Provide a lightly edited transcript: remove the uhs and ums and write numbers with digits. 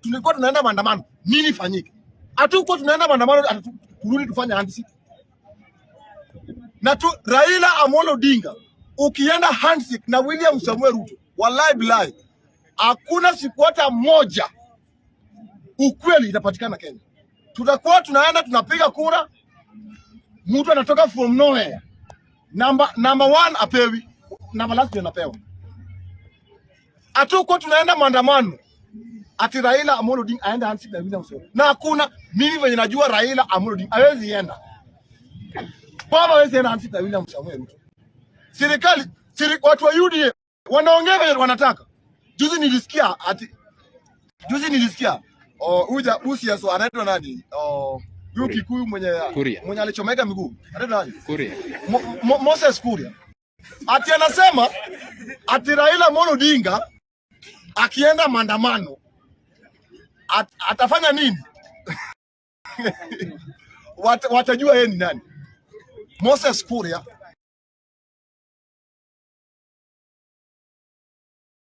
Tulikuwa tunaenda maandamano, nini fanyike? Hatukuwa tunaenda maandamano ati turudi tufanye handshake. Na tu Raila Amolo Odinga ukienda handshake na William Samuel Ruto, wallahi bilahi, hakuna siku hata moja ukweli itapatikana Kenya. Tutakuwa tunaenda tunapiga kura, mtu anatoka from nowhere, number one apewi, number last ndio anapewa. Hatukuwa tunaenda maandamano ati Raila Amolo Odinga aende handshake na William Samoei, na hakuna. Mimi venye najua Raila Amolo Odinga hawezi enda, baba hawezi enda handshake na William Samoei Ruto. Serikali watu wa UDA wanaongea venye wanataka. Juzi nilisikia, oh, huja Usiaso anaitwa nani? Oh, huyu Kuria. Kikuyu mwenye Kuria. Mwenye alichomeka miguu anaitwa nani? Kuria. Moses Kuria ati anasema ati Raila Amolo Odinga akienda maandamano atafanya nini? Watajua yeye ni nani. Moses Kuria